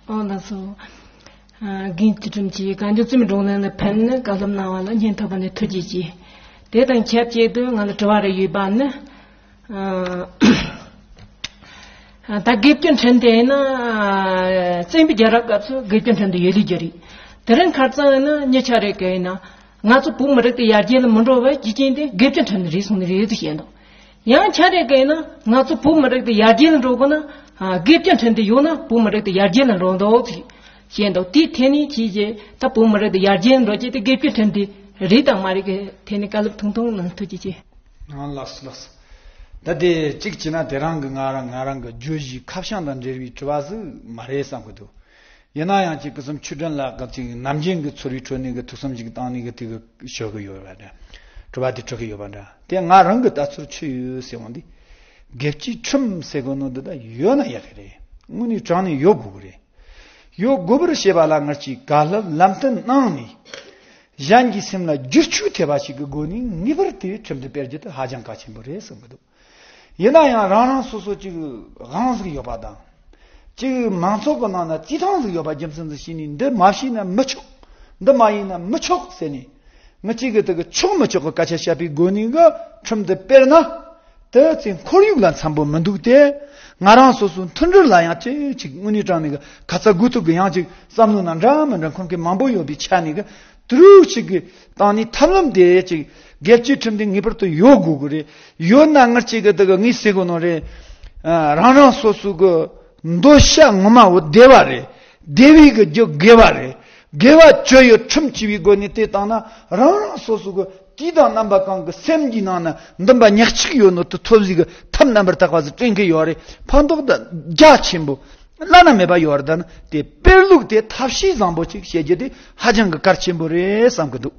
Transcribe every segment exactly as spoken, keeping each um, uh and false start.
ཨོ་ལགས་སོ། ཨ། རྒན་ཚུལ་ཁྲིམས་ཀྱིས་གངས་ལྗོངས་རྩོད་མེད་བགྲོ་གླེང་ལ་ཕེབས་ནས་བཀའ་སློབ་གནང་བ་ལ་སྙིང་ཐག་པ་ནས་ཐུགས་རྗེ་ཆེ། དེ་དང་ཆབས་ཅིག་ཏུ་ང་ལ་དྲི་བ་རེ་ཡོད་པ་ནི། ཨ། ད་དགེ་བཅུ་ཕྲན་དེ་ཡིན་ན། བཙན་པོའི་རྒྱལ་རབས་སྐབས་སུ་དགེ་བཅུ་ཕྲན་དེ་ཡོད་ལུགས་ཀྱི་རེད། དེ་རིང་ཁ་རྩང་ཡིན་ན་མྱི་ཆ་རེ་ག་ཡིན་ན། ང་ཚོ་བོད་མི་རིགས་དེ་ཡར་རྒྱས་ལ་མི་འགྲོ་བའི་རྒྱུ་རྐྱེན་དེ་དགེ་བཅུ་ཕྲན་རེད་གསུངས་ནས་རེད་ཟེར་བཤད་འདུག། ཡང་ཆ་རེ་ག་ཡིན་ན་ང་ཚོ་བོད་མི་རིགས་དེ་ཡར་རྒྱས་ལ་འགྲོ་དགོས་ན། ཨ། དགེ་བཅུ་ཕྲན་དེ་ཡོད་ན་བོད་མི་རིགས་དེ་ཡར་རྒྱས་ལ་འགྲོ་འདུག་ཟེར་བཤད་འདུག། དེའི་ཐད་ནས་ཅིག་ཅིག་ད་བོད་མི་རིགས་དེ་ཡར་རྒྱས་ལ་འགྲོ་རྒྱུ་དེ་དགེ་བཅུ་ཕྲན་དེ་རེད་དང་མ་རེད་ཀྱི་ཐད་ནས་བཀའ་སློབ་ཐུང་ཐུང་གནང་ཐུབ་ཀྱི་ཅིག། ཨ། ལགས་སོ་ལགས་སོ། ད་དེ་གཅིག་བྱས་ན་དེ་རང་གི་ང་རང་ང་རང་གི་བརྗོད་གཞིའི་ཁ་བྱང་དང་འབྲེལ་བའི་དྲི་བ་ཟིག་མ་རེད་བསམ་གི་འདུག། ཡིན་ན་ཡང་ཅིག་སྐུ་ཚབ་ཆོས་སྒྲོན་ལགས་ཀྱིས་ཅིག་ནམ་རྒྱུན་གྱི་ཚོར་བའི་ཁྲོད་ནས་གི་ཐུགས་བསམ་ཅིག་བཏང་ནས་གི་དེ་གི་ཤོད་གི་ཡོད་པ་འདྲ། དྲི་བ་དེ་དྲི་གི་ཡོད་པ་འདྲ། དེ་ང་རང་གི་ལྟ་ཚུལ་ཆི་ཡོད་ཟེར་བ་འདི། དགེ་བཅུའི་ཁྲིམས་ཟེར་གོ་ནོ་འདི་ད་ཡོད་ན་ཡག་གི་རེད། དངོས་གནས་དྲང་ནས་ཡོད་དགོས་གི་རེད། ཡོད་དགོས་པར་བྱེད་པ་ལ་ངར་གྱིས་བཀའ་སློབ་ལམ་སྟོན་གནང་ནས། གཞན་གྱི་སེམས་ལ་བསྒྱུར་བཅོས་ཐེབས་པ་ཞིག་གི་སྒོ་ནས་ངེས་པར་དུ་ཁྲིམས་དེ་སྤེལ་རྒྱུ་དེ་ཧ་ཅང་གལ་ཆེན་པོ་རེད་བསམ་གི་འདུག། ཡིན་ན་ཡང་རང་རང་སོ་སོ་ཅིག་དབང་ཟིག་ཡོད་པ་དང་། ཅིག་མང་ཚོགས་ཀྱི་ནང་ན་རྩིས་ཐང་ཟིག་ཡོད་པ་རྒྱུ་མཚན་ཟིག་བྱས་ནས་འདི་མ་བྱས་ན་མི་ཆོག། འདི་མ་ཡིན་ན་མི་ཆོག་ཟེར་ནས། མི་གཅིག་གིས་དེ་གི་ཆོག་མི་ཆོག་གི་སྐད་ཆ་བཤད་པའི་སྒོ་ནས་གི་ཁྲིམས་དེ་སྤེལ་ན། དེ་ཚེ་ཁོར་ཡུག་ལ་འཚམ་པོ་མི་འདུག་སྟེ། ང་རང་སོ་སོའི་མཐུན་སྒྲིལ་ལ་ཡང་ཅི་ཅིག་དངོས་གནས་དྲང་ནས་གི་ཁ་ཚ་དགོས་གཏུག་གི་ཡང་ཅིག་བསམ་བློ་ན་འདྲ་མི་འདྲ་འཁོར་མཁན་མང་པོ་ཡོད་པའི་ཆ་ནས་གི། དེ་རུ་ཅིག་གི་སྟེང་ནས་ཐབས་ལམ་དེ་ཅིག་དགེ་བཅུའི་ཁྲིམས་དེ་ངེས་པར་དུ་ཡོད་དགོས་གི་རེད། ཡོད་ན་ངར་ཅིག་གི་དེ་གི་ངས་ཟེར་གོ་ནོ་རེད། ཨ། རང་རང་སོ་སོ་གི་འདོད་བྱ་ངོ་མ་བོ་བདེ་བ་རེད། བདེ་བའི་གི་རྒྱུ་དགེ་བ་རེད། དགེ་བ་ཅི་ཡོད་ཁྲིམས་ཅི་བའི་སྒོ་ནས་དེ་བཏང་ན་རང་རང་སོ་སོ་གི་དུས་དང་རྣམ་པ་གང་གི་སེམས་ཀྱི་ནང་ན་འདུན་པ་ཉག་གཅིག་ཡོད་ནོ་དེ་ཐོབ་ཟིག་གི་ཐབས་རྣམ་པར་དག་པ་ཟིག་དྲན་གི་ཡོད་རེད། ཕན་ཐོགས་དང་རྒྱ་ཆེན་པོ་བླ་ན་མེད་པ་ཡོད་རེད། ད་ནི་དེ་སྤེལ་ལུགས་དེ་ཐབས་ཤེས་བཟང་པོ་ཅིག་བྱེད་རྒྱུ་དེ་ཧ་ཅང་གི་གལ་ཆེན་པོ་རེད་བསམ་གི་འདུག།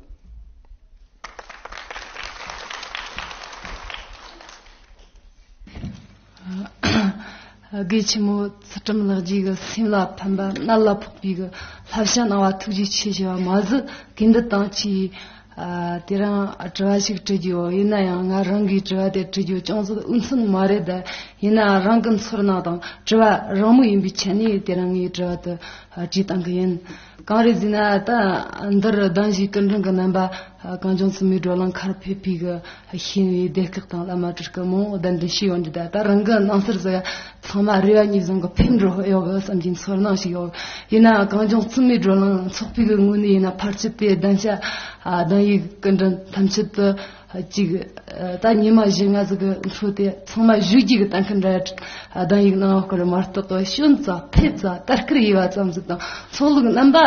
དགེ་ཆེན་མོ་ཚུལ་ཁྲིམས་ལགས་ཀྱིས་གི་སེམས་ལ་ཕན་པ་གནད་ལ་ཕོག་པའི་གི་བསླབ་བྱ་གནང་བ་ཐུགས་རྗེ་ཆེ་ཞུ་བ་མ་ཟད། དེ་འདི་དང་ཅིག། ཨ། དེ་རིང་དྲི་བ་ཞིག་དྲི་རྒྱུ་ཡོད། ཡིན་ན་ཡང་ང་རང་གིས་དྲི་བ་དེ་དྲི་རྒྱུ་ཅུང་ཟད་འོས་འཚམ་མ་རེད་ད། ཡིན་ནའང་རང་གི་ཚོར་སྣང་དང་དྲི་བ་རང་མོས་ཡིན་པའི་ཆ་ནས་དེ་རིང་ངས་དྲི་བ་དེ་དྲིས་བཏང་གི་ཡིན། གང་རེད་ཟེར་ན། ད་འདིར་གདན་ཞུའི་སྐུ་མགྲོན་གྱི་རྣམ་པ། ཨ། གངས་ལྗོངས་བཙུན་མའི་བགྲོ་གླེང་ཁར་ཕེབས་པའི་གི་ཤེས་ཡོན་སྡེ་ཁག་དང་བླ་མ་སྤྲུལ་སྐུ་མང་པོ་གདན་འདྲེན་ཞུས་ཡོད་འདི། ད་ད་རང་གི་སྣང་ཚུལ་ཟིག་ཚང་མ་རེ་བ་གཉིས་ཟུང་གི་ཕེབས་འགྲོ་ཡོད་གི་བསམ་གྱི་ཚོར་སྣང་ཞིག་ཡོད། ཡིན་ནའང་གངས་ལྗོངས་བཙུན་མའི་བགྲོ་གླེང་ཚོགས་པའི་གི་ངོས་ནས་ཡིན་ན་ཕལ་ཆེར་དེ་གདན་ཞུ། ཨ། གདན་ཞུའི་སྐུ་མགྲོན་ཐམས་ཅད་དུ་ཅིག། ཨ། ད་ཉི་མ་བཞི་ལྔ་ཟིག་གི་འཕྲོ་དེ་ཚང་མ་བཞུགས་རྒྱུ་གི་གཏན་འཁེལ་འདྲ། ཨ། གདན་ཞུ་གནང་བ་སྐོར་མ་གཏོགས་གི་ཤོན་ཙམ་ཕེབས་ཙམ་ལྟ་སྐུལ་ཡས་པ་ཙམ་ཟིག་དང་ཚོགས་ལུགས་རྣམ་པ་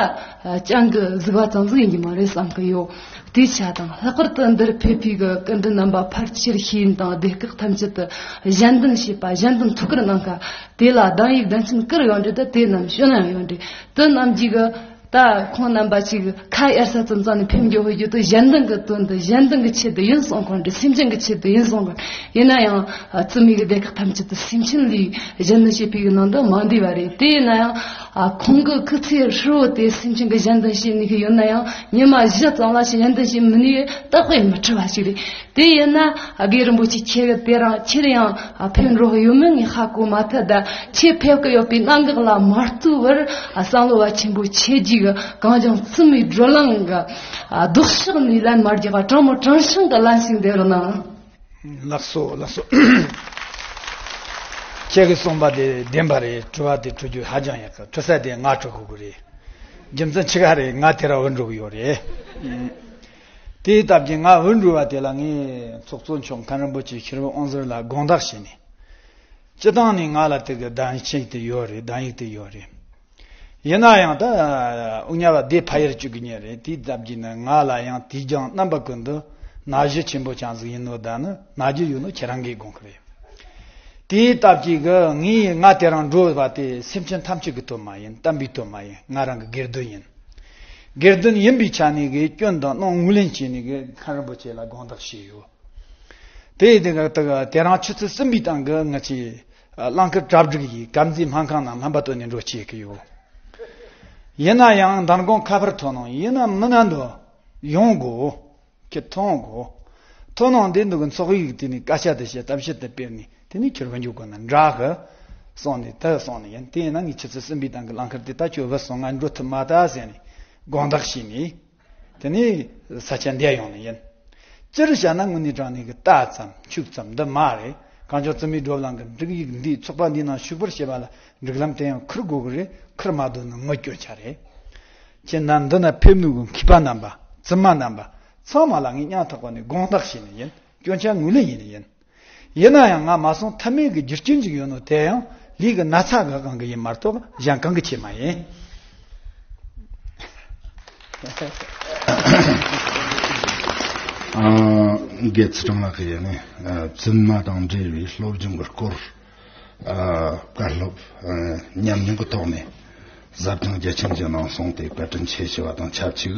ཅང་གི་གཟིགས་པ་ཙམ་ཟིག་ཡིན་གྱི་མ་རེད་བསམ་གི་ཡོད། དེའི་ཆ་དང་ལྷག་པར་དུ་འདིར་ཕེབས་པའི་གི་སྐུ་མགྲོན་རྣམ་པ་ཕལ་ཆེར་ཤེས་ཡོན་དང་སྡེ་ཁག་ཐམས་ཅད་དུ་གཞན་དོན་བྱེད་པ་གཞན་དོན་ཐུགས་ཁུར་གནང་མཁན། དེ་ལ་གདན་ཞུའི་གདན་ཞུ་བསྐུར་ཡོང་དུས་ད་དེ་རྣམས་ཤོད་ན་ཡོང་དུས་དེ་རྣམས་ཀྱིས་གི། ད་ཁོང་རྣམ་པ་ཅིག་ཁ་གཡར་ས་ཙམ་ཙམ་ནས་ཕེབས་འགྱོ་ཧོ་རྒྱུ་དེ་གཞན་དོན་གྱི་དོན་དུ་གཞན་དོན་གྱི་ཆེད་དུ་ཡིན་གསུང་གོ་འདྲ། སེམས་ཅན་གྱི་ཆེད་དུ་ཡིན་གསུང་གོ། ཡིན་ན་ཡང་བཙུན་མའི་གི་སྡེ་ཁག་ཐམས་ཅད་དུ་སེམས་ཅན་ལ་གཞན་དོན་བྱེད་པའི་གི་ནང་དུ་མ་འདུས་པ་རེད། དེ་ཡིན་ན་ཡང་ཁོང་གི་སྐུ་ཚེ་ཧྲིལ་བོ་དེ་སེམས་ཅན་གྱི་གཞན་དོན་བྱེད་ནུས་ཀྱི་ཡོད་ན་ཡང་ཉི་མ་བཞི་ཙམ་ལ་ཞིག་གཞན་དོན་བྱེད་མི་ནུས་པའི་རྟག་པས་མི་འཁྲུལ་བ་ཞིག་རེད། དེ་ཡིན་ན་དགེ་རིན་པོ་ཆེ་ཁྱེད་ཀྱིས་དེ་རིང་ཁྱེད་ཡང་ཕེབས་འགྲོ་གི་ཡོད་མེད་ངས་ཧ་གོ་མ་ཐུབ། ད་ཁྱེད་ཕེབས་ཀྱི་ཡོད་པའི་གནད་འགག་ལ་མ་ལྟོས་པར་བསམ་བློ་བ་ཆེན་པོ་ཆེ་རྒྱུ་གི་གངས་ལྗོངས་བཙུན་མའི་བགྲོ་གླེང་གི་ལྡོག་ཕྱོགས་ནས་ལན་མ་རྒྱག་པ་དྲང་མོ་དྲང་བཞིན་གྱི་ལན་ཞིག་འདེབས་རོགས་གནང་། ལགས་སོ་ལགས་སོ། ཁྱེད་ཀྱིས་གསུངས་པ་དེ་བདེན་པ་རེད། དྲི་བ་དེ་དྲི་རྒྱུ་ཧ་ཅང་ཡག་གི། དྲི་ས་དེ་ང་དྲི་དགོས་ཀྱི་རེད། རྒྱུ་མཚན་ཆི་ག་རེད། ང་དེ་ར་འུར་འགྲོ་གི་ཡོད་རེད། དེའི་སྟབས་ཀྱིས་ང་འུར་འགྲོ་བ་དེ་ལ་ངས་ཚོགས་གཙོ་མཆོག་མཁན་རིན་པོ་ཆེ་ཤེས་རབ་དབང་ཟུར་ལ་དགོངས་དག་བྱས་ནས། སྤྱི་བཏང་ནས་ང་ལ་དེ་གི་གདན་ཞུ་དེ་ཡོད་རེད། གདན་ཡིག་དེ་ཡོད་རེད། ཡིན་ན་ཡང་ད་དབུ་ཉག་པ་དེ་ཕ་ཡུལ་གཅིག་གི་ཉིན་རེད། དེའི་སྟབས་ཀྱིས་ནི་ང་ལ་ཡང་དུས་རྒྱང་རྣམ་པ་ཀུན་ཏུ་ན་གཞི་ཆེན་པོ་ཅང་ཟིག་ཡིན་ནོ། ད་ནི་ན་གཞི་ཡོད་ནོ་ཁྱེད་རང་གིས་དགོངས་ཀྱི་རེད། དེའི་སྟབས་ཀྱིས་གི་ངས་ང་དེ་རིང་འགྲོ་བ་དེ་སེམས་ཅན་ཐམས་ཅད་ཀྱི་དོན་མ་ཡིན། བསྟན་པའི་དོན་མ་ཡིན། ང་རང་གི་སྒེར་དོན་ཡིན། སྒེར་དོན་ཡིན་པའི་ཆ་ནས་གི་སྐྱོན་དང་གནོང་ངོས་ལེན་བྱས་ནས་གི་མཁན་རིན་པོ་ཆེ་ལ་དགོངས་དག་ཞུས་ཡོད། དེ་ཡིན་དུས་ང་དེ་རིང་ཆུ་ཚོད་གསུམ་པའི་སྟེང་གི་ང་ཚོའི་ཨ་གླང་དཀར་གྲ་སྒྲིག་ཡིས་དཀར་མཛེས་སྨན་ཁང་ནང་རྣམ་པ་སྟོན་ནས་འགྲོ་བྱེད་ཀྱི་ཡོད། ཡིན་ན་ཡང་མདང་དགོང་ཁ་པར་ཐོན་ནོ་ཡིན་ན་མི་སྣ་འདི་ཡོང་དགོས། ཁྱེད་ཐོན་དགོས། ཐོན་ནོ་འདི་འདུག་གི་ཚོགས་ཡིག་དེ་ནས་བཀའ་ཤག་དེ་བཤད། གཏམ་བཤད་དེ་སྤེལ་ནས་དེ་ནས་ཁྱེད་རང་འཇུག་དགོས་ན་འདྲ་གི། སོང་ནས་ད་སོང་ནས་ཡིན། དེ་ཡིན་ན་ངས་ཆུ་ཚོད་གསུམ་པའི་སྟེང་གི་རླངས་འཁོར་དེ་ད་ཁྱོད་བུད་སོང་། ང་འགྲོ་ཐུབ་མ་ད་ཟེར་ནས་དགོངས་དག་བྱས་ནས། དེ་ནས་ས་ཆ་འདིར་ཡོང་ནི་ཡིན། སྤྱིར་བཤད་ན་དངོས་གནས་དྲང་གནས་ཀྱི་རྟ་ཙམ་ཕྱུགས་ཙམ་འདི་མ་རེད། གངས་ལྗོངས་བཙུན་མའི་བགྲོ་གླེང་གི་འབྲུག་ཡིག་འདིའི་ཚོགས་པ་འདིའི་ནང་ཞུགས་པར་བྱེད་པ་ལ་སྒྲིག་ལམ་དེ་ཡང་འཁུར་དགོས་ཀྱི་རེད། འཁུར་མ་ཐུབ་ན་ངོ་སྐྱོ་ཆ་རེད། ཁྱེད་རྣམས་འདི་ན་ཕེབས་ནུས་ཀྱི་མཁས་པ་རྣམ་པ། བཙུན་མ་རྣམ་པ་ཚང་མ་ལ་ངས་སྙིང་ཐག་པ་ནས་དགོངས་དག་བྱས་ནི་ཡིན། སྐྱོན་ཆ་ངོས་ལེན་ཡིན་ནི་ཡིན། ཡིན་ན་ཡང་ང་མ་སོང་ཐབས་མེད་ཀྱི་རྒྱུ་རྐྱེན་ཅིག་ཡོད་ནོ་དེ་ཡང་ལུས་ཀྱི་ན་ཚ་གི་དབང་གིས་ཡིན་མ་གཏོགས་གཞན་གང་གི་ཆེད་མ་ཡིན། ཨ། དགེ་ཚུལ་ཁྲིམས་ལགས་ཀྱིས་ནི་ཨ་བཙུན་མ་དང་འབྲེལ་བའི་སློབ་སྦྱོང་གི་སྐོར། ཨ། བཀའ་སློབ་ཨ་ཉམས་མྱོང་གི་ཐོག་ནས་ཟབ་ཅིང་རྒྱ་ཆེན་གྱི་གནང་སོང་སྟེ་བཀའ་དྲིན་ཆེ་ཞུ་བ་དང་ཆབས་ཅིག་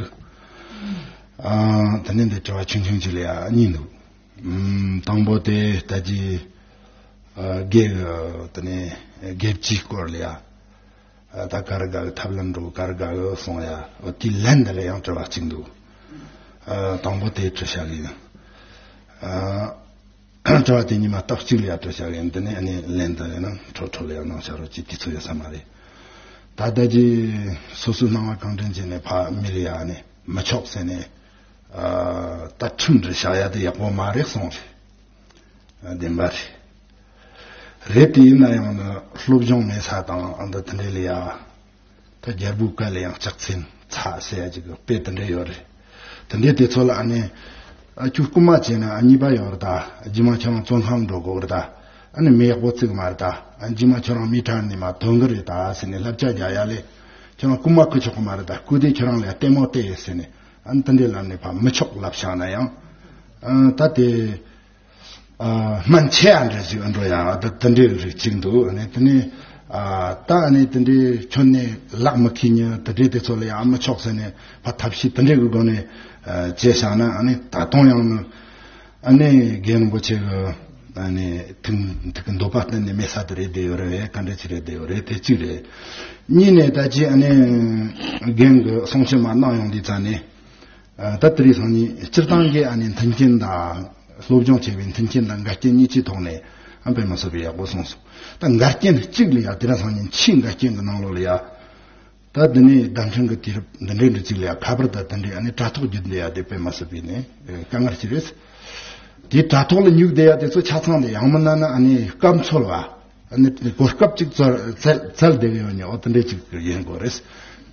ཨ། དེ་ནས་འདི་དྲི་བ་ཆུང་ཆུང་ཅིག་ལ་ཡང་གཉིས་འདུག་ཨམ། དང་པོ་དེ་ལྟ་ཅི། ཨ། དགེ་གི་དེ་ནས་དགེ་བཅུའི་སྐོར་ལ་ཡ། ཨ། ད་ག་རེ་དགའ་གི་ཐབས་ལམ་འགྲོ་ག་རེ་དགའ་གི་སོང་ཡ། འོ་དེའི་ལན་འདི་ལ་ཡང་དྲི་བ་གཅིག་འདུག་ཨ། དང་པོ་དེ་དྲི་བྱ་གི་ཡིན། ཨ། དྲི་བ་དེ་གཉིས་མ་སྟབས་གཅིག་ལ་ཡ་དྲི་བྱ་གི་ཡིན། དེ་ནས་ཨ་ནི་ལན་འདི་ལ་ཡང་འཕྲོ་འཕྲོ་ལ་ཡང་གནང་བྱ་རོགས་ཀྱི་དུས་ཚོད་ཡོད་ས་མ་རེད། ད་ལྟ་ཅི་སོ་སོའི་སྣང་བ་གང་དྲན་བྱས་ནས་ཕ་མི་ལ་ཡ་ནི་མི་ཆོག་ཟེར་ནས། ཨ། ད་ཁྲིམས་འདི་བཞག་ཡ་དེ་ཡག་པོ་མ་རེད་གསུངས་རེད། བདེན་པ་རེད། རེད་དེ་ཡིན་ན་ཡང་ནི་སློབ་སྦྱོང་མེད་ས་དང་ཨ་འདི་དེ་འདྲས་ལ་ཡ། ད་རྒྱལ་པོའི་བཀའ་ལ་ཡང་ལྕག་ཚན་ཚ་ཟེར་ཡ་ཅིག་གི་དཔེ་དེ་འདྲས་ཡོད་རེད། དེ་འདྲས་དེ་ཚོ་ལ་ཨ་ནི། ཨ། ཁྱོད་རྐུན་མ་བྱས་ན་ཨ་གཉིས་པ་ཡོད་རེད་ད། རྗེས་མ་ཁྱོད་རང་བཙོན་ཁང་འགྲོ་དགོས་རེད་ད། ཨ་ནི་མི་ཡག་པོ་བརྩིགས་མ་རེད་ད། ཨ་རྗེས་མ་ཁྱོད་རང་མི་ཁྲག་ནས་མ་ཐོན་གི་རེད་ད་ཟེར་ནས་བསླབ་བྱ་རྒྱག་ཡ་ལས། ཁྱོད་རང་རྐུན་མ་རྐུ་ཆོག་གི་མ་རེད་ད། རྐུ་དེ་ཁྱོད་རང་ལ་ལྟད་མོ་བལྟས་ཟེར་ནས། ཨ་ནི་དེ་འདྲའི་ལམ་ནས་ཕར་མི་ཆོག་ལབ་བཞག་ན་ཡང་། ཨ། ད་དེ། ཨ། སྨན་ཆེ་ཨ་འདྲ་ཞིག་འགྲོ་ཡ་ད་དེ་འདྲའི་རིགས་གཅིག་འདུག་ཨ་ནི་དེ་ནས། ཨ། ད་ཨ་ནི་དེ་འདྲའི་ཁྱོན་ནས་ལག་མི་འཁེལ་ཉིན་དེ་འདྲའི་དེ་ཚོ་ལ་ཡང་མི་ཆོག་ཟེར་ནས་ཕར་ཐབས་ཤེས་དེ་འདྲའི་གི་སྒོ་ནས། ཨ། བྱས་བཞག་ན། ཨ་ནི་ད་དུང་ཡང་ནི། ཨ་ནི་རྒན་རིན་པོ་ཆེ་གི་ཨ་ནི་ཐུགས་ཐུགས་ཀྱི་འདོད་པ་གཏན་ནས་མེད་ས་དེ་རེད། བསྡད་ཡོད་རེད་བས། ག་འདྲ་ཅིག་རེད། བསྡད་ཡོད་རེད། དེ་གཅིག་རེད། གཉིས་ནས་ད་ཅི་ཨ་ནི་རྒན་གི་གསུང་ཆོས་མ་གནང་ཡོང་དུས་ཙ་ནས། ཨ། ད་དེ་རིང་སང་ཉིན་སྤྱིར་བཏང་གི་ཨ་ནི་མཐུན་རྐྱེན་དང་སློབ་སྦྱོང་བྱས་པའི་མཐུན་རྐྱེན་དང་འགལ་རྐྱེན་གཉིས་ཀྱི་ཐོག་ནས་ཨ་དཔེ་མི་སྲིད་པའི་ཡག་པོ་གསུངས་སོང་། ད་འགལ་རྐྱེན་གཅིག་ལ་ཡ། དེ་རིང་སང་ཉིན་ཆེས་འགལ་རྐྱེན་གྱི་ནང་ལོགས་ལ་ཡ། ད་འདི་ནས་བརྡ་འཕྲིན་གྱི་དུས་རབས་འདི་འདྲའི་འདྲ་ཅིག་ལ་ཡ་ཁ་པར་དང་དེ་འདྲའི་ཨ་ནི་དྲ་ཐོག་བརྒྱུད་འདི་ཡ་དེ་དཔེ་མི་སྲིད་པའི་ནས་དཀའ་ངལ་ཅིག་རེད། དེ་དྲ་ཐོག་ལ་ཉུག་བསྡད་ཡ་དེ་ཚོ་ཆ་ཚང་དེ་ཡང་མིན་ན་ནི་ཨ་ནི་སྐབས་འཚོལ་བ། ཨ་ནི་གོ་སྐབས་ཅིག་བཙལ་བཙལ་བཙལ་བསྡད་ཀྱི་ཡོད་ནི། འོ་དེ་འདྲའི་ཅིག་ཡིན་དགོས་རེད།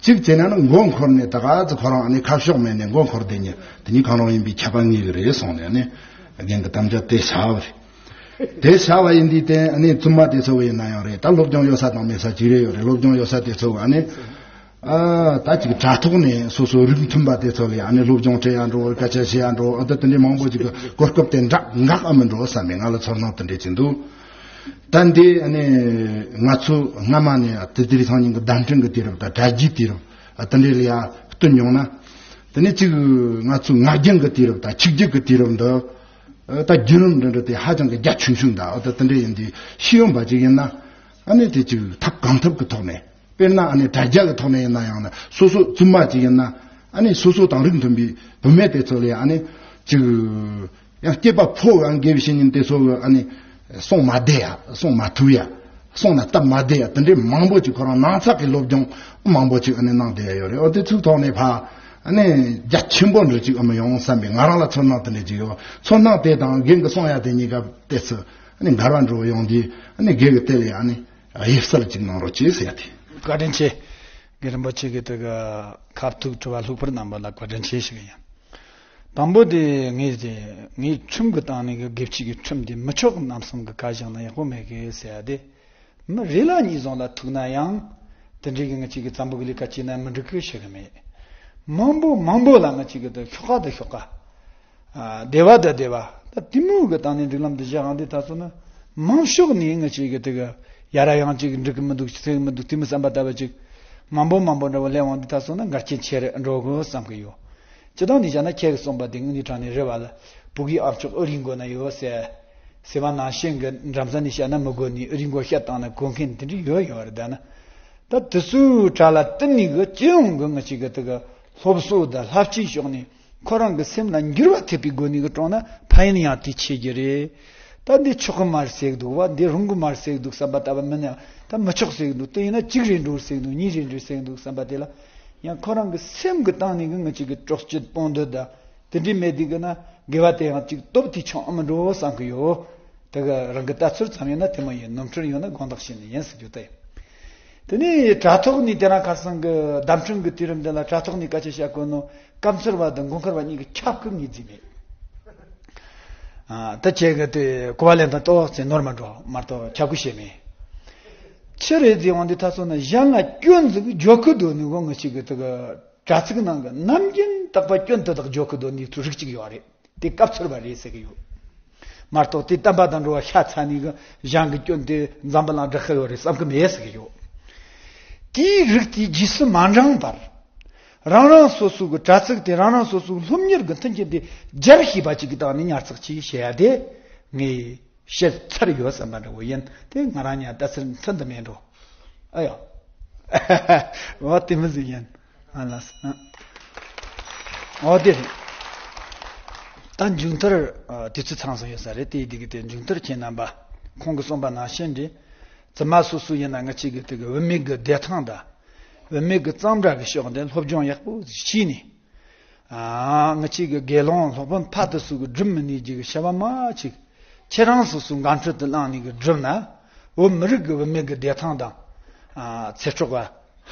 གཅིག་བྱས་ན་ནི་མགོ་འཁོར་ནས་ད་ག་ཚོད་ཁོ་རང་ཨ་ནི་ཁ་ཕྱོགས་མེད་ནས་མགོ་འཁོར་བསྡད་ནི་དེ་གཉིས་གང་རུང་ཡིན་པའི་ཁྱབ་པ་ངེས་ཀྱི་རེད་གསུངས་ནས། ཨ་ནི་རྒན་གྱི་དམ་བཅའ་དེ་བྱ་བ་རེད། དེ་བྱ་བ་ཡིན་དུས་དེ་ཨ་ནི་བཙུན་མ་དེ་ཚོ་ཡིན་ན་ཡང་རེད། ད་སློབ་སྦྱོང་ཡོད་ས་དང་མེད་ས་གཅིག་རེ་ཡོད་རེད། སློབ་སྦྱོང་ཡོད་ས་དེ་ཚོ་ཨ་ནི། ཨ། ད་ཅིག་དྲ་ཐོག་ནས་སོ་སོ་རིགས་མཐུན་པ་དེ་ཚོ་ལ་ཨ་ནི་སློབ་སྦྱོང་སྤྲད་ཡ་འགྲོ། སྐད་ཆ་བཤད་ཡ་འགྲོ། ཨ། ད་དེ་འདྲའི་མང་པོ་ཅིག་གི་གོ་སྐབས་དེ་འདྲ་འགག་ཨ་མི་འགྲོ་བསམ་པའི་ང་ལ་ཚོར་སྣང་དེ་འདྲས་ཅིག་འདུག་ད་འདི་ཨ་ནི་ང་ཚོ་སྔ་མ་ནས་དེ་དེ་རིང་སང་ཉིན་གྱི་བརྡ་འཕྲིན་གྱི་དུས་རབས་དང་དྲ་རྒྱའི་དུས་རབས། ཨ། དེ་འདྲས་ལ་ཡ་བསྟུན་ཡོང་ན། དེ་ནས་ཅིག་ང་ཚོའི་ངག་རྒྱུན་གྱི་དུས་རབས་དང་ཆིག་རྒྱུན་གྱི་དུས་རབས་འདི། ཨ། ད་བརྒྱུད་རིམ་འདི་འདྲ་དེ་ཧ་ཅང་གི་རྒྱ་ཆུང་ཆུང་དང་། ཨ། ད་དེ་འདྲས་ཡིན་དུས་ཤེས་ཡོན་པ་ཅིག་ཡིན་ན། ཨ་ནི་དེ་ཅིག་ཐབས་གང་ཐུབ་ཀྱི་ཐོག་ནས། དཔེར་ན་ཨ་ནི་དྲ་རྒྱ་གི་ཐོག་ནས་ཡིན་ན་ཡང་ན། སོ་སོ་བཙུན་མ་ཅིག་ཡིན་ན། ཨ་ནི་སོ་སོ་དང་རིགས་མཐུན་པའི་བུད་མེད་དེ་ཚོ་ལ་ཨ་ནི་ཅིག་ཡང་སྐྱེས་པ་ཕོ་གང་དགེ་བའི་བཤེས་གཉེན་དེ་ཚོ་གི་ཨ་ནི་གསུང་མ་བདེ་ཡ། གསུང་མ་ཐུབ་ཡ། གསུང་ན་སྟབས་མ་བདེ་ཡ། དེ་འདྲའི་མང་པོ་ཅིག་ཁོ་རང་ནང་ཚགས་ཀྱི་སློབ་སྦྱོང་མང་པོ་ཅིག་ཨ་ནི་གནང་བསྡད་ཡ་ཡོད་རེད། འོ་དེ་ཚོའི་ཐོག་ནས་ཕ་ཨ་ནི་རྒྱ་ཆེན་པོ་འདྲ་ཅིག་ཨ་མི་ཡོང་བསམ་པའི་ང་རང་ལ་ཚོར་སྣང་དེ་འདྲ་ཅིག་ཡོད། ཚོར་སྣང་དེ་དང་རྒན་གྱི་གསུང་ཡ་དེ་གཉིས་ཀ་ཏོག་ཙམ་ཨ་ནི་འགལ་བ་འགྲོ་ཡོང་དུས། ཨ་ནི་རྒན་གྱི་དེ་ལ་ཨ་ནི། དབྱེ་གསལ་ཅིག་གནང་རོགས་གྱིས་ཟེར་ཡ་དེ། བཀའ་དྲིན་ཆེ། རྒན་རིན་པོ་ཆེ་གི་དེ་ག་ཁ་ཐུག་དྲི་བ་ལྷུག་པར་གནང་བ་ལ་བཀའ་དྲིན་ཆེ་ཞུ་གི་ཡིན། དང་པོ་དེ་ངས་དེ་ངས་ཁྲིམས་ཀྱི་སྟེང་ནས་གི་དགེ་བཅུའི་གི་ཁྲིམས་དེ་མི་ཆོག་རྣམ་གསུམ་གི་བཀའ་བཞག་ན་ཡག་པོ་མེད་གི་ཟེར་ཡ་དེ། མི་རེ་ལ་ཉིས་བཟང་ལ་ཐུག་ན་ཡང་དེ་འདྲའི་གི་ང་ཅིག་གི་བཙན་པོ་གི་ལས་ཀ་བྱས་ན་མི་འགྲིག་གི་ཞུ་གི་མེད། མང་པོ་མང་པོ་ལ་ང་ཅིག་གི་དེ་ཤོག་ཁ་དེ་ཤོག་ཁ། ཨ། སྡེ་བ་དང་སྡེ་བ། ད་དེ་མོ་གི་སྟེང་ནས་སྒྲིག་ལམ་དེ་བཞག་ཡང་དེ་ད་སོང་ན། མང་ཤོས་ནས་ང་ཅིག་གི་དེ་གི་ཡ་ར་ཡང་ཅིག་འགྲིག་གི་མི་འདུག་ཟེར་གི་མི་འདུག་དེ་མོ་བསམ་པ་ལྟ་བུ་ཅིག་མང་པོ་མང་པོ་འདྲ་བོ་སླེབས་ཡང་དེ་ད་སོང་ན་འགལ་རྐྱེན་ཆེ་རུ་འགྲོ་གི་བསམ་གི་ཡོད། སྤྱིར་བཏང་ནས་བྱས་ན་ཁྱེད་ཀྱིས་གསུངས་པ་དེ་དངོས་གནས་དྲང་གནས་རེད་བ་ལ། སྤུ་གུའི་ཨམ་ཅོག་ཨུ་རུའི་མགོ་ན་ཡོད་ཟེར། ཟེར་བ་ནང་བཞིན་གི་འགྲམ་ས་ནས་བཤད་ན་མི་གོ་ནི་ཨུ་རུའི་མགོ་ཤ་བཏང་ན་གོ་མཁན་དེ་འདྲ་ཡོད་ཡོད་རེད། ད་ན། ད་དེ་ཚོའི་གྲས་ལ་བསྟུན་ནས་གི་སྤྱི་ཡོངས་གི་ང་ཅིག་གི་དེ་གི་སློབ་གསོ་དང་བསླབ་བྱའི་ཕྱོགས་ནས་ཁོ་རང་གི་སེམས་ལ་འགྱུར་བ་ཐེབས་པའི་སྒོ་ནས་གི་བསྒྲུངས་ན་ཕན་ཡོན་ཡང་དེ་ཆེ་གི་རེད། ད་འདི་ཆོག་གི་མ་རེད་ཟེར་གི་འདུག་བ། འདི་རུང་གི་མ་རེད་ཟེར་གི་འདུག་བསམ་པ་ལྟ་བུ་མིན་ཡང་། ད་མི་ཆོག་ཟེར་གི་འདུག་དེ་ཡིན་ན་གཅིག་རེད་འགྲོ་ཟེར་གི་འདུག་གཉིས་རེད་འགྲོ་ཟེར་གི་འདུག་བསམ་པ་དེ་ལ། ཡང་ཁོ་རང་གི་སེམས་ཀྱི་སྟེང་ནས་གི་ངེད་ཅག་གི་གྲོགས་སྐྱིད་སྤོང་འདོད་ད། དེ་འདྲའི་མེད་དུས་གི་ན་དགེ་བ་དེ་ཡང་ཅིག་སྟོབས་དེ་ཆུང་ཨ་མི་འགྲོ་བསམ་གི་ཡོད། དེ་གི་རང་གི་ལྟ་ཚུལ་ཙམ་ཡིན་ན་དེ་མོ་ཡིན། ནོར་འཁྲུལ་ཡོད་ན་དགོངས་དག་བྱས་ནས་ཡིན་ཟེར་རྒྱུ་དེ་ཡིན། དེ་ནས་དྲ་ཐོག་ནས་དེ་རིང་ཁ་སང་གི་བརྡ་འཕྲིན་གི་དུས་རིམ་འདི་ལ་དྲ་ཐོག་ནས་སྐད་ཆ་བཤད་དགོས་ནོ། སྐབས་འཚོལ་བ་དང་མགོ་འཁོར་བ་གཉིས་ཀྱི་ཁྱབ་ཁུ་ངེས་རྫས་མེད། ཨ། ད་ཁྱེད་ཀྱི་དེ་གོ་བ་ལེན་དང་ལྟོ་བ་ཚེ་ནོར་མ་འགྲོ་མ་གཏོགས་ཁྱབ་ཁུ་བྱེད་མེད། ཆི་རེད་ཟེར་འོང་དུས་ད་སོང་ན་གཞན་ལ་སྐྱོན་འཛུགས་འཇོག་གི་འདུག་ནི་གོ། ང་ཅིག་གི་དེ་གི་དྲ་ཚིགས་ནང་གི་ནམ་རྒྱུན་རྟག་པར་སྐྱོན་དེ་དག་འཇོག་གི་འདུག་ནི་དུ་རིགས་གཅིག་ཡོད་རེད། དེ་སྐབས་འཚོལ་བ་རེད་ཟེར་གི་ཡོད། མ་གཏོགས་དེ་བསྟན་པ་དང་འགྲོ་བ་ཤ་ཚ་ནི་གི་གཞན་གི་སྐྱོན་དེ་འཛམ་བུ་གླིང་བསྒྲགས་ཁ་ཡོད་རེད་བསམ་གི་མེད་ཟེར་གི་ཡོད། དེའི་རིགས་དེའི་རྗེས་སུ་མ་འབྲང་བར། རང་རང་སོ་སོ་གི་དྲ་ཚིགས་དེ་རང་རང་སོ་སོའི་སློབ་གཉེར་གི་མཐུན་རྐྱེན་དེ་སྦྱར་ཤེས་པ་ཅིག་གི་སྟེང་ནས་ཉར་ཚགས་ཅིག་བྱེད་ཡ་དེ་ངའི་བཤད་ཚར་ཡོད་བསམ་པ་འདྲ་བོ་ཡིན། དེ་ང་རང་ཉ་ལྟ་ཚུལ་མཐུན་དུ་མེད་འགྲོ། ཨ་ཡོ། འོ་དེ་མི་ཟིག་ཡིན། ཨ་ལ་ས། འོ་དེ་རེད། ད་མཇུག་མཐར་ཨ་དུས་ཚོད་ཚང་སོང་ཡོད་ས་རེད། དེ་དེ་གི་དེ་མཇུག་མཐར་ཁྱེད་རྣམ་པ་ཁོང་གི་གསུངས་པ་ནང་བཞིན་རེད། བཙུན་མ་སོ་སོ་ཡིན་ན་ང་ཅིག་གི་དེ་གི་བུད་མེད་གི་བདེ་ཐང་དང་། བུད་མེད་གི་གཙང་སྦྲ་གི་ཕྱོགས་འདི་སློབ་སྦྱོང་ཡག་པོ་བྱས་ནས། ཨ། ང་ཅིག་གི་དགེ་སློང་སློབ་དཔོན་ཕ་དེ་ཚོ་གི་སྒྲུབ་མི་ནུས་རྒྱུ་གི་བྱ་བ་མ་ཅིག་ཁྱེད་རང་སོ་སོའི་འགན་འཁྲི་དེ་བླངས་ནས་གི་སྒྲུབ་ན། བོད་མི་རིགས་གི་བུད་མེད་གི་བདེ་ཐང་དང་། ཨ། ཚེ་སྲོག་ག་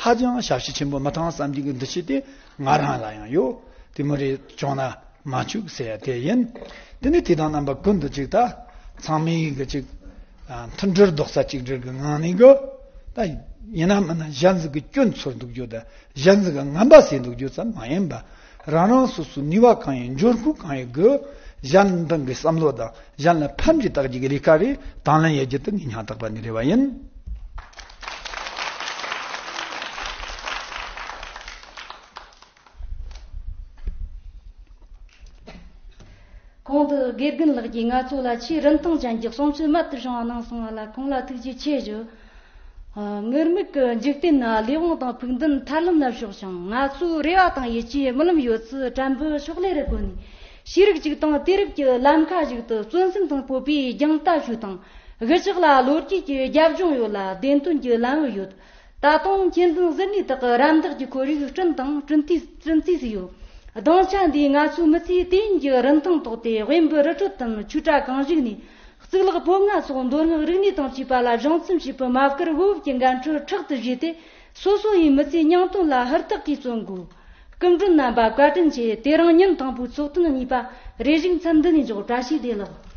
ཧ་ཅང་ཞབས་ཕྱི་ཆེན་པོ་མི་ཐང་བསམ་རྒྱུ་གི་འདུ་ཤེས་དེ་ང་རང་ལ་ཡང་ཡོད། དེ་མོ་རེ་བྱུང་ན་མ་བཅུག་ཟེར་ཡ་དེ་ཡིན། དེ་ནི་དེ་དང་རྣམ་པ་ཀུན་ཏུ་གཅིག་ད་ཚང་མའི་གི་གཅིག་ཨ། མཐུན་སྒྲིལ་རྡོག་རྩ་གཅིག་སྒྲིལ་གྱི་ངང་ནས་གི། ད་ཡིན་ན་མིན་ན་གཞན་ཟིག་གི་སྐྱོན་འཚོལ་འདུག་རྒྱུ་དང་གཞན་ཟིག་གི་ངན་པ་ཟེར་འདུག་རྒྱུ་ཙམ་མ་ཡིན་པ། རང་རང་སོ་སོའི་ནུས་པ་གང་ཡིན་འབྱོར་ཁུག་གང་ཡིན་གི་གཞན་དོན་གྱི་བསམ་བློ་དང་གཞན་ལ་ཕན་གྱི་བཏགས་རྒྱུ་གི་ལས་ཀ་རེ་དང་ལེན་ཡེད་རྒྱུ་དེ་ངའི་སྙིང་ཐག་པ་ནས་རེ་བ་ཡིན། གོང་དུ་དགེ་རྒན་ལགས་ཀྱིས་ང་ཚོ་ལ་ཆེས་རིན་ཐང་ཅན་གྱི་གསུང་ཆོས་རྨད་དུ་བྱུང་བ་གནང་སོང་བ་ལ་ཁོང་ལ་ཐུགས་རྗེ་ཆེ་ཞུ། ཨ། ངུར་སྨྲིག་གི་འཇིག་རྟེན་ན་ལས་དབང་དང་ཕུགས་འདུན་ཐར་ལམ་ལ་ཕྱོགས་ཤིང་། ང་ཚོའི་རེ་བ་དང་ཡིད་ཆེས་རྨི་ལམ་ཡོད་ཚུལ་དྲན་པའི་ཕྱོགས་ལས་རུ་བཀོད་ནས། ཤེས་རིག་ཅིག་དང་དུས་རབས་ཀྱི་ལམ་ཁ་ཞིག་ཏུ་བརྩོན་སེམས་དང་སྤོབས་པའི་རྒྱང་ལྟ་ཞུ་དང་། གཞི་ཕྱོགས་ལ་ལོ་རྒྱུས་ཀྱི་རྒྱབ་ལྗོངས་ཡོད་ལ་བདེན་དོན་གྱི་ལམ་བུ་ཡོད། ད་དུང་ཁྱེད་འདུན་ཟུར་ནས་དག་གི་རམ་འདེགས་ཀྱི་ཁོར་ཡུག་བསྐྲུན་དང་བསྐྲུན་དུས་བསྐྲུན་རྩིས་སུ་ཡོད། སྡིངས་ཆ་འདིས་ང་ཚོའི་མི་ཚེའི་དུས་ཡུན་གྱི་རིན་ཐང་བཏོགས་ཏེ། དབེན་པའི་རི་ཁྲོད་དམ་ཆོས་གྲྭ་གང་ཞིག་ནས། གཙུག་ལག་པོད་ལྔ་སོགས་མདོ་སྔགས་རིག་གནས་དང་བཅས་པ་ལ་སྦྱོང་བརྩོན་བྱེད་པའི་མ་བསྐུལ་འོས་བབ་ཀྱི་འགན་འཁྲི་ཕྲག་ཏུ་བཞེས་ཏེ། སོ་སོ་ཡི་མི་ཚེའི་སྙིང་དོན་ལ་ཧུར་ཐག་གིས་བརྩོན་དགོས། སྐུ་མགྲོན་རྣམ་པ་བཀའ་དྲིན་ཆེ། དེ་རིང་ཉིན་དང་པོའི་ཚོགས་ཐུན་གཉིས་པ་རེ་ཞིག་མཚམས་འདི་ནས་འཇོག། བཀྲ་ཤིས་བདེ་ལེགས།